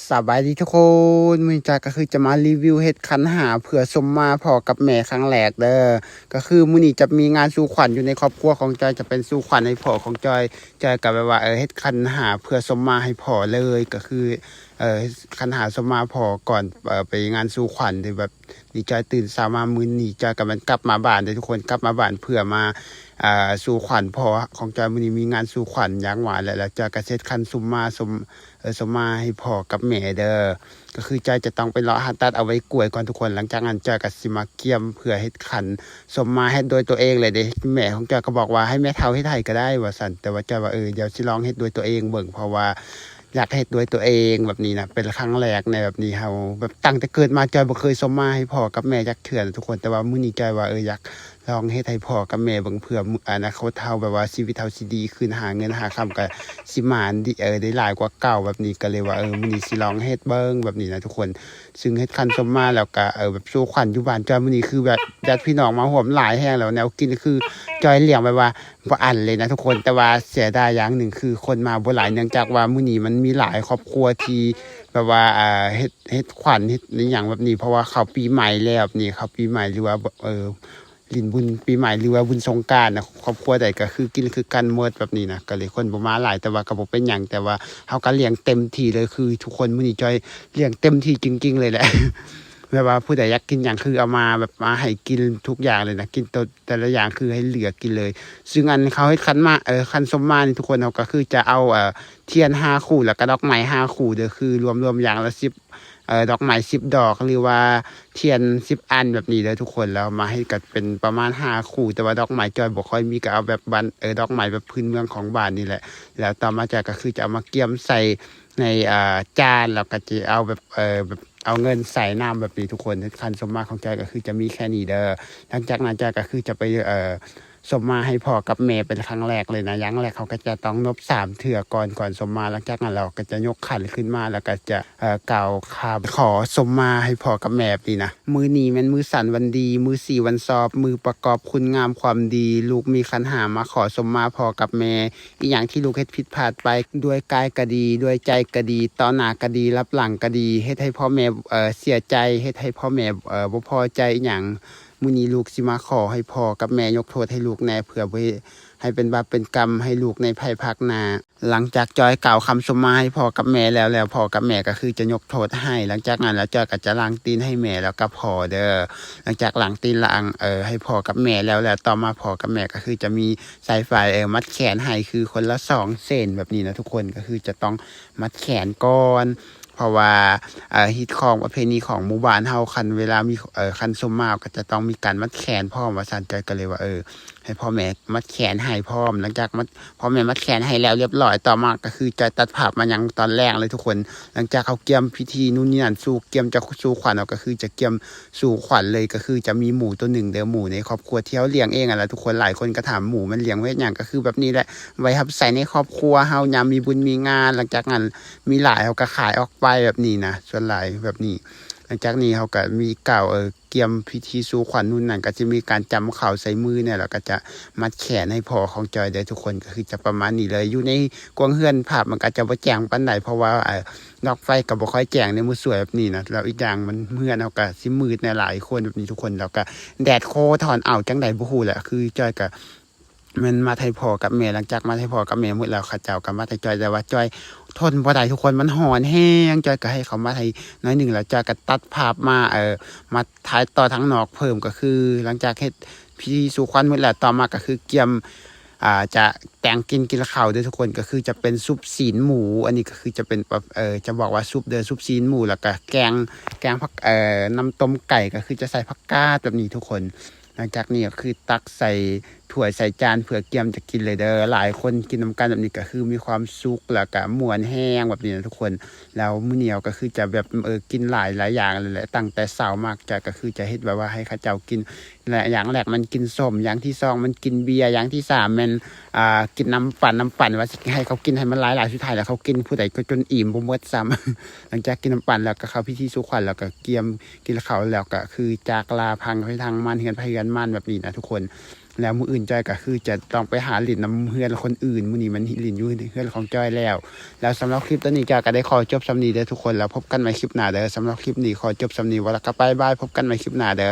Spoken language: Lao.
ສະບາຍດີທຸກຄົນ, ມື້ນີ້ຈອຍກໍຄືຈະມາຣີວິວເຮັດຂັນຫ້າເພື່ອສົມມາພໍ່ກັບແມ່ຄັ້ງແລກເດີ. ກໍຄືມື້ນີ້ຈະມີງານສູ່ຂວັນຢູ່ໃນຄອບຄົວຂອງຈອຍ, ຈະເປັນສູ່ຂວັນໃຫ້ພໍ່ຂອງຈອຍ. ຈອຍກໍແບບວ່າ ເອີ ເຮັດຂັນຫ້າເພື່ອສົມມາໃຫ້ພໍ່ເລີຍ, ກໍຄື ເອີ ຂັນຫ້າສົມມາພໍ່ກ່ອນ ເອີ ໄປງານສູ່ຂວັນ. ທີ່ແບບນີ້ຈອຍຕື່ນເຊົ້າມາມື້ນີ້ ຈອຍກໍແມ່ນກັບມາບ້ານເດ້ທຸກຄົນ, ກັບມາບ້ານເພື່ອມາ ອ່າ ສູ່ຂວັນພໍ່ຂອງຈອຍ. ມື້ນີ້ມີງານສູ່ຂວັນຢ່າງວ່າແຫຼະ, ແລ້ວຈອຍກໍເຮັດຂັນສົມມາ ສົມ ເອີ ສົມມາໃຫ້ພໍ່ກັບແມ່ເດີ. ກໍຄືຈອຍຈະຕ້ອງໄປເລາະຫາຕັດເອົາໃບກ້ວຍກ່ອນທຸກຄົນ. ຫຼັງຈາກນັ້ນຈອຍກໍຊິມາກຽມເພື່ອເຮັດຂັນສົມມາ ເຮັດດ້ວຍຕົວເອງເລີຍເດ້. ແມ່ຂອງຈອຍກໍບອກວ່າໃຫ້ແມ່ເຖົ້າເຮັດໃຫ້ກໍໄດ້ວ່າຊັ້ນ, ແຕ່ວ່າຈອຍວ່າ ເອີ ດຽວຊິລອງເຮັດດ້ວຍຕົວເອງເບິ່ງ ເພາະວ່າຢາກເຮັດດ້ວຍຕົວເອງແບບນີ້ນະ, ເປັນຄັ້ງແລກໃນແບບນີ້. ເຮົາແບບຕັ້ງແຕ່ເກີດມາຈອຍບໍ່ເຄີຍສົມມາໃຫ້ພໍ່ກັບແມ່ຈັກເທື່ອນະທຸກຄົນ, ແຕ່ວ່າມື້ນີ້ຈອຍວ່າ ເອີ ຢາກ ລອງເຮັດໃຫ້ພໍ່ກັບແມ່ເບິ່ງ ເພື່ອອະນາຄົດເຮົາ ແບບວ່າຊີວິດເຮົາຊິດີຂຶ້ນ, ຫາເງິນຫາຄຳກໍຊິໝານ ເອີ ໄດ້ຫຼາຍກວ່າເກົ່າແບບນີ້. ກໍເລີຍວ່າ ເອີ ມື້ນີ້ຊິລອງເຮັດເບິ່ງແບບນີ້ນະທຸກຄົນ. ຊຶ່ງເຮັດຂັນສົມມາແລ້ວກໍ ເອີ ແບບສູ່ຂວັນຢູ່ບ້ານຈອຍມື້ນີ້ ຄືແບບຍາດພີ່ນ້ອງມາຮ່ວມຫຼາຍແຮງ, ແລ້ວແນວກິນຄືຈອຍລ້ຽງແບບວ່າບໍ່ອັນເລີຍນະທຸກຄົນ. ແຕ່ວ່າເສຍດາຍຢ່າງໜຶ່ງ ຄືຄົນມາບໍ່ຫຼາຍ ເນື່ອງຈາກວ່າມື້ນີ້ມັນມີຫຼາຍຄອບຄົວທີ່ແບບວ່າ ເຮັດ ເຮັດຂວັນ ເຮັດອີ່ຫຍັງແບບນີ້, ເພາະວ່າເຂົ້າປີໃໝ່ແລ້ວແບບນີ້, ເຂົ້າປີໃໝ່ ຫຼືວ່າ ເອີ ຫຼິ້ນບຸນປີໃໝ່ ຫຼືວ່າບຸນສົງການນະ, ຄອບຄົວໃດກໍຄືກິນຄືກັນໝົດແບບນີ້ນະ. ກໍເລີຍຄົນບໍ່ມາຫຼາຍ ແຕ່ວ່າກໍບໍ່ເປັນຫຍັງ, ແຕ່ວ່າເຮົາກໍລ້ຽງເຕັມທີ່ເລີຍ. ຄືທຸກຄົນມື້ນີ້ຈອຍລ້ຽງເຕັມທີ່ຈິງໆເລີຍແຫຼະ, ແບບວ່າຜູ້ໃດຢາກກິນຫຍັງ ຄືເອົາມາແບບມາໃຫ້ກິນທຸກຢ່າງເລີຍນະ, ກິນໂຕ ແຕ່ລະຢ່າງຄືໃຫ້ເຫຼືອກິນເລີຍ. ຊຶ່ງອັນເຂົາເຮັດຂັນມາ ເອີ ຂັນສົມມານີ້ທຸກຄົນ, ເຮົາກໍຄືຈະເອົາ ເອີ ທຽນຫ້າຄູ່ ແລ້ວກໍດອກໄມ້ຫ້າຄູ່ເດີ, ຄືລວມໆຢ່າງລະສິບ ເອີ ດອກໄມ້ສິບດອກ ຫຼືວ່າທຽນສິບອັນແບບນີ້ເດີທຸກຄົນ. ແລ້ວມາເຮັດກໍເປັນປະມານຫ້າຄູ່, ແຕ່ວ່າດອກໄມ້ຈອຍບໍ່ຄ່ອຍມີ ກໍເອົາແບບບ້ານ ເອີ ດອກໄມ້ແບບພື້ນເມືອງຂອງບ້ານນີ້ແຫຼະ. ແລ້ວຕໍ່ມາຈອຍກໍຄືຈະເອົາມາກຽມໃສ່ໃນ ອ່າ ຈານ, ແລ້ວກໍຈະເອົາແບບ ເອີ ແບບເອົາເງິນໃສ່ນຳແບບນີ້ທຸກຄົນ. ຂັນສົມມາຂອງຈອຍກໍຄືຈະມີແຄ່ນີ້ເດີ. ຫຼັງຈາກນັ້ນຈອຍກໍຄືຈະໄປ ເອີ ສົມມາໃຫ້ພໍ່ກັບແມ່ເປັນຄັ້ງແລກເລີຍນະ. ຢ່າງແລກເຮົາກໍຈະຕ້ອງນົບສາມເທື່ອກ່ອນ ກ່ອນສົມມາ. ຫຼັງຈາກນັ້ນເຮົາກໍຈະຍົກຂັນຂຶ້ນມາ ແລ້ວກໍຈະ ເອີ ກ່າວຄຳຂໍສົມມາໃຫ້ພໍ່ກັບແມ່ແບບນີ້ນະ. ມື້ນີ້ແມ່ນມື້ສັນວັນດີ, ມື້ສີວັນຊອບ, ມື້ປະກອບຄຸນງາມຄວາມດີ. ລູກມີຂັນຫ້າມາຂໍສົມມາພໍ່ກັບແມ່. ອີ່ຫຍັງທີ່ລູກເຮັດຜິດພາດໄປ ດ້ວຍກາຍກໍດີ, ດ້ວຍໃຈກໍດີ, ຕໍ່ໜ້າກໍດີ, ລັບຫຼັງກໍດີ, ເຮັດໃຫ້ພໍ່ແມ່ ເອີ ເສຍໃຈ, ເຮັດໃຫ້ພໍ່ແມ່ ເອີ ບໍ່ພໍໃຈອີ່ຫຍັງ, ມື້ນີ້ລູກຊິມາຂໍໃຫ້ພໍ່ກັບແມ່ຍົກໂທດໃຫ້ລູກແດ່ ເພື່ອບໍ່ໃຫ້ ໃຫ້ເປັນບາບເປັນກຳໃຫ້ລູກໃນພາຍພາກໜ້າ. ຫຼັງຈາກຈອຍກ່າວຄຳສົມມາໃຫ້ພໍ່ກັບແມ່ແລ້ວ ແລ້ວພໍ່ກັບແມ່ກໍຄືຈະຍົກໂທດໃຫ້. ຫຼັງຈາກນັ້ນແລ້ວຈອຍກໍຈະລ້າງຕີນໃຫ້ແມ່ແລ້ວກັບພໍ່ເດີ. ຫຼັງຈາກລ້າງຕີນລ້າງ ເອີ ໃຫ້ພໍ່ກັບແມ່ແລ້ວ ແລ້ວຕໍ່ມາພໍ່ກັບແມ່ກໍຄືຈະມີສາຍໄຟ ເອີ ມັດແຂນໃຫ້ ຄືຄົນລະສອງເສັ້ນແບບນີ້ນະທຸກຄົນ. ກໍຄືຈະຕ້ອງມັດແຂນກ່ອນ ເພາະວ່າ ເອີ ຮີດຄອງປະເພນີຂອງໝູ່ບ້ານເຮົາ ຄັນເວລາມີ ເອີ ຄັນສົມມາກໍຈະຕ້ອງມີການມັດແຂນພ້ອມວ່າຊັ້ນ. ຈອຍກໍເລີຍວ່າ ເອີ ໃຫ້ພໍ່ແມ່ມັດແຂນໃຫ້ພ້ອມ. ຫຼັງຈາກມັດ ພໍ່ແມ່ມັດແຂນໃຫ້ແລ້ວລຽບຮ້ອຍ ຕໍ່ມາກໍຄືຈອຍຕັດພາບມາຍັງຕອນແລງເລີຍທຸກຄົນ. ຫຼັງຈາກເຮົາກຽມພິທີນູ່ນນີ້ນັ້ນ ສູ່ ກຽມຈະສູ່ຂວັນ ເຮົາກໍຄືຈະກຽມສູ່ຂວັນເລີຍ. ກໍຄືຈະມີໝູໂຕໜຶ່ງເດີ, ໝູໃນຄອບຄົວທີ່ເຮົາລ້ຽງເອງຫັ້ນລະທຸກຄົນ. ຫຼາຍຄົນກໍຖາມ ໝູມັນລ້ຽງໄວ້ເຮັດຫຍັງ? ກໍຄືແບບນີ້ແຫຼະ ໄວ້ຮັບໃຊ້ໃນຄອບຄົວເຮົາ ຍາມມີບຸນມີງານ. ຫຼັງຈາກນັ້ນມີຫຼາຍ ເຮົາກໍຂາຍອອກໄປແບບນີ້ນະ, ສ່ວນຫຼາຍແບບນີ້. ຫຼັງຈາກນີ້ເຮົາກໍມີກ່າວ ເອີ ກຽມພິທີສູ່ຂວັນນູ່ນນັ້ນ ກໍຈະມີການຈຳເຂົ້າໃສ່ມືແດ່ ແລ້ວກໍຈະມັດແຂນໃຫ້ພໍ່ຂອງຈອຍເດີທຸກຄົນ. ກໍຄືຈະປະມານນີ້ເລີຍ. ຢູ່ໃນກວາງເຮືອນ ພາບມັນກໍຈະບໍ່ແຈ້ງປານໃດ ເພາະວ່າ ເອີ ດອກໄຟກໍບໍ່ຄ່ອຍແຈ້ງໃນມື້ສວຍແບບນີ້ນະ, ແລ້ວອີກຢ່າງມັນ ເຮືອນເຮົາກໍຊິມືດແດ່ຫຼາຍຄົນແບບນີ້ທຸກຄົນ. ແລ້ວກໍແດດໂຄດ ຮ້ອນເອົ້າ ຈັ່ງໃດບໍ່ຮູ້ແຫຼະ. ຄືຈອຍກໍ ແມ່ນມັດໃຫ້ພໍ່ກັບແມ່. ຫຼັງຈາກມັດໃຫ້ພໍ່ກັບແມ່ໝົດແລ້ວ ເຂົາເຈົ້າກໍມັດໃຫ້ຈອຍ, ແຕ່ວ່າຈອຍທົນບໍ່ໄດ້ທຸກຄົນ, ມັນຮ້ອນແຮງ. ຈອຍກໍໃຫ້ເຂົາມັດໃຫ້ໜ້ອຍໜຶ່ງ ແລ້ວຈອຍກໍຕັດພາບມາ ເອີ ມາຖ່າຍຕໍ່ທາງນອກເພີ່ມ. ກໍຄືຫຼັງຈາກເຮັດພິທີສູ່ຂວັນໝົດແລ້ວ ຕໍ່ມາກໍຄືກຽມ ອ່າ ຈະແຕ່ງກິນ ກິນເຂົ້າເດີທຸກຄົນ. ກໍຄືຈະເປັນຊຸບຊີ້ນໝູ, ອັນນີ້ກໍຄືຈະເປັນ ເອີ ຈະບອກວ່າຊຸບເດີ, ຊຸບຊີ້ນໝູ ແລ້ວກໍແກງ ແກງຜັກ ເອີ ນ້ຳຕົ້ມໄກ່ ກໍຄືຈະໃສ່ຜັກກາດແບບນີ້ທຸກຄົນ. ຫຼັງຈາກນີ້ກໍຄືຕັກໃສ່ຖ້ວຍໃສ່ຈານເພື່ອກຽມຈະກິນເລີຍເດີ. ຫຼາຍຄົນກິນນຳກັນແບບນີ້ກໍຄືມີຄວາມສຸກ ແລ້ວກໍມ່ວນແຮງແບບນີ້ນະທຸກຄົນ. ແລ້ວມື້ນີ້ກໍຄືຈະແບບ ເອີ ກິນຫຼາຍ ຫຼາຍຢ່າງເລີຍແຫຼະ. ຕັ້ງແຕ່ເຊົ້າມາຈອຍກໍຄືຈະເຮັດແບບວ່າໃຫ້ເຂົາເຈົ້າກິນ ແລະ ຢ່າງແລກແມ່ນກິນສົ້ມ, ຢ່າງທີສອງແມ່ນກິນເບຍ, ຢ່າງທີສາມແມ່ນ ອ່າ ກິນນ້ຳປັ່ນ, ນ້ຳປັ່ນ ວ່າຊິໃຫ້ເຂົາກິນໃຫ້ມັນຫຼາຍໆ, ສຸດທ້າຍແລ້ວເຂົາກິນຜູ້ໃດກໍຈົນອີ່ມບໍ່ໝົດຊ້ຳ. ຫຼັງຈາກກິນນ້ຳປັ່ນແລ້ວ ກໍເຂົ້າພິທີສູ່ຂວັນ ແລ້ວກໍກຽມ ກິນເຂົ້າແລ້ວກໍຄືຈາກລາພັງໄປທາງມັນ ເຮືອນໃຜເຮືອນມັນແບບນີ້ນະທຸກຄົນ. ແລ້ວມື້ອື່ນຈ້ອຍກໍຄືຈະຕ້ອງໄປຫາຫຼິ້ນນຳເຮືອນຄົນອື່ນ, ມື້ນີ້ມັນຫຼິ້ນຢູ່ເຮືອນຂອງຈ້ອຍແລ້ວ. ແລ້ວສຳລັບຄລິບຕອນນີ້ຈ້ອຍກໍໄດ້ຂໍຈົບສ່ຳນີ້ເດີທຸກຄົນ, ແລ້ວພົບກັນໃໝ່ຄລິບໜ້າເດີ. ສຳລັບຄລິບນີ້ຂໍຈົບສ່ຳນີ້ ແລ້ວກໍບາຍບາຍ, ພົບກັນໃໝ່ຄລິບໜ້າເດີ.